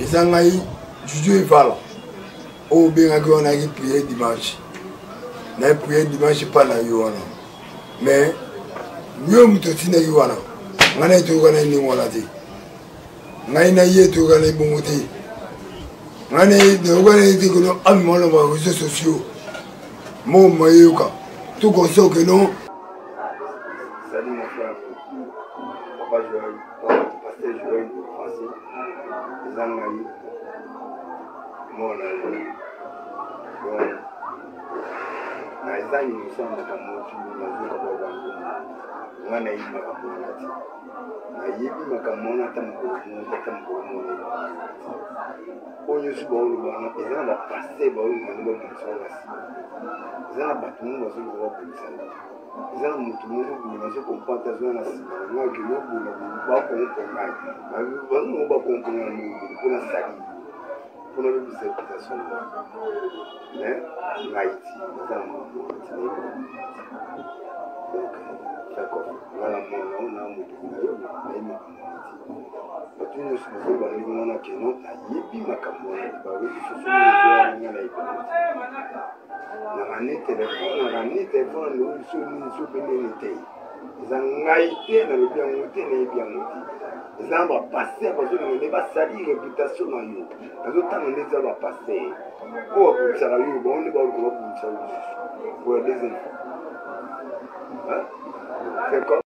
Eza ngai Juju Evala oyo obengaki wana yaki priere dimanche naye priere dimanche epa na yo wana mais yo moto otindaki wana ngai naye toyokana ye ndenge wana te ngai na ye toyokana ye bongo te ngai naye toyokana ye te kono amema na ba réseaux sociaux moko mayoka tout consort que non. Salut mon frère, papa Joël, pasteur Joël français, eza ngai mwana yo donc naza innocent makambo oyo nazoka babango ngai nayebi makambo wana te nayebi makambo wana ata mokolo moko ata mokolo moko oyo nyonso baoloba wana eza na bapaster baoloba nde babongisa ngo na nsima eza na bato moko bazoluka babongisa ngo eza na moto moko boye nazo comprendre azoya na nsima na ngai ke yo boye na boye bakompo ngai bazongo bakompo ngai na boye mpo nasali mpo nabebisa reputation na ngai mais ngai ti naza na makambo wana ti nayebi donc d'accord nga na mwana na moto na yo nayebi makambo wana ti bato nyonso bazoloba ndenge wana keno nayebi makambo wana te bareseau sociaux nga nayebi nanga ni telefone nanga ni telefone nalobi so nini so mpe nini te eza ngai te nalobi yango te nayebi yango te eza na bapaster bazolinga nde basali reputation na yo nazotanga nde eza bapaster oyo babundisaka yo bango nde baoluka babundisa yo lisusu pour la deuxième fois.